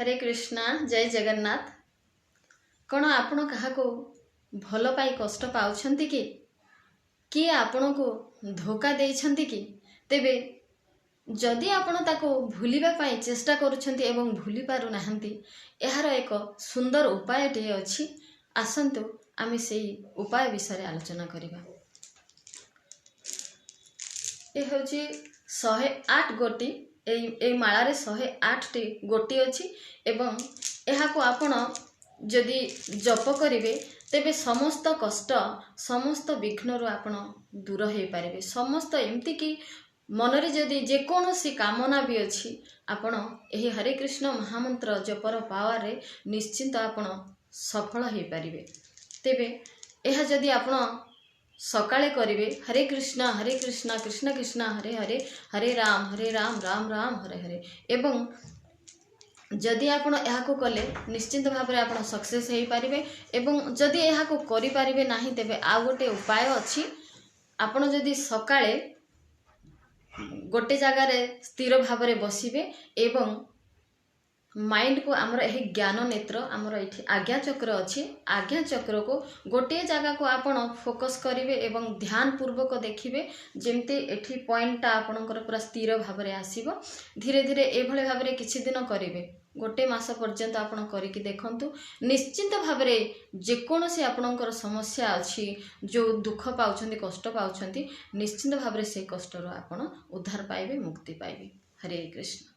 ହରେ କୃଷ୍ଣା, ଜୟ ଜଗନ୍ନାଥ। କ'ଣ ଆପଣ କାହାକୁ ଭଲ ପାଇ କଷ୍ଟ ପାଉଛନ୍ତି କି? କିଏ ଆପଣଙ୍କୁ ଧୋକା ଦେଇଛନ୍ତି କି? ତେବେ ଯଦି ଆପଣ ତାକୁ ଭୁଲିବା ପାଇଁ ଚେଷ୍ଟା କରୁଛନ୍ତି ଏବଂ ଭୁଲି ପାରୁନାହାନ୍ତି, ଏହାର ଏକ ସୁନ୍ଦର ଉପାୟଟିଏ ଅଛି। ଆସନ୍ତୁ, ଆମେ ସେଇ ଉପାୟ ବିଷୟରେ ଆଲୋଚନା କରିବା। ଏ ହେଉଛି 108 ଗୋଟି। ଏଇ ମାଳାରେ 108ଟି ଗୋଟି ଅଛି ଏବଂ ଏହାକୁ ଆପଣ ଯଦି ଜପ କରିବେ, ତେବେ ସମସ୍ତ କଷ୍ଟ, ସମସ୍ତ ବିଘ୍ନରୁ ଆପଣ ଦୂର ହୋଇପାରିବେ। ସମସ୍ତ ଏମିତିକି ମନରେ ଯଦି ଯେକୌଣସି କାମନା ବି ଅଛି, ଆପଣ ଏହି ହରେ କୃଷ୍ଣ ମହାମନ୍ତ୍ର ଜପର ପାୱାରରେ ନିଶ୍ଚିନ୍ତ ଆପଣ ସଫଳ ହୋଇପାରିବେ। ତେବେ ଏହା ଯଦି ଆପଣ ସକାଳେ କରିବେ, ହରେ କୃଷ୍ଣ ହରେ କୃଷ୍ଣ କୃଷ୍ଣ କୃଷ୍ଣ ହରେ ହରେ, ହରେ ରାମ ହରେ ରାମ ରାମ ରାମ ହରେ ହରେ, ଏବଂ ଯଦି ଆପଣ ଏହାକୁ କଲେ, ନିଶ୍ଚିନ୍ତ ଭାବରେ ଆପଣ ସକ୍ସେସ୍ ହେଇପାରିବେ। ଏବଂ ଯଦି ଏହାକୁ କରିପାରିବେ ନାହିଁ, ତେବେ ଆଉ ଗୋଟେ ଉପାୟ ଅଛି। ଆପଣ ଯଦି ସକାଳେ ଗୋଟେ ଜାଗାରେ ସ୍ଥିର ଭାବରେ ବସିବେ ଏବଂ ମାଇଣ୍ଡକୁ ଆମର ଏହି ଜ୍ଞାନ ନେତ୍ର, ଆମର ଏଇଠି ଆଜ୍ଞା ଚକ୍ର ଅଛି, ଆଜ୍ଞା ଚକ୍ରକୁ ଗୋଟିଏ ଜାଗାକୁ ଆପଣ ଫୋକସ୍ କରିବେ ଏବଂ ଧ୍ୟାନ ପୂର୍ବକ ଦେଖିବେ, ଯେମିତି ଏଠି ପଏଣ୍ଟଟା ଆପଣଙ୍କର ପୁରା ସ୍ଥିର ଭାବରେ ଆସିବ। ଧୀରେ ଧୀରେ ଏଭଳି ଭାବରେ କିଛି ଦିନ କରିବେ। ଗୋଟେ ମାସ ପର୍ଯ୍ୟନ୍ତ ଆପଣ କରିକି ଦେଖନ୍ତୁ। ନିଶ୍ଚିନ୍ତ ଭାବରେ ଯେକୌଣସି ଆପଣଙ୍କର ସମସ୍ୟା ଅଛି, ଯେଉଁ ଦୁଃଖ ପାଉଛନ୍ତି, କଷ୍ଟ ପାଉଛନ୍ତି, ନିଶ୍ଚିନ୍ତ ଭାବରେ ସେଇ କଷ୍ଟରୁ ଆପଣ ଉଦ୍ଧାର ପାଇବେ, ମୁକ୍ତି ପାଇବେ। ହରେ କୃଷ୍ଣ।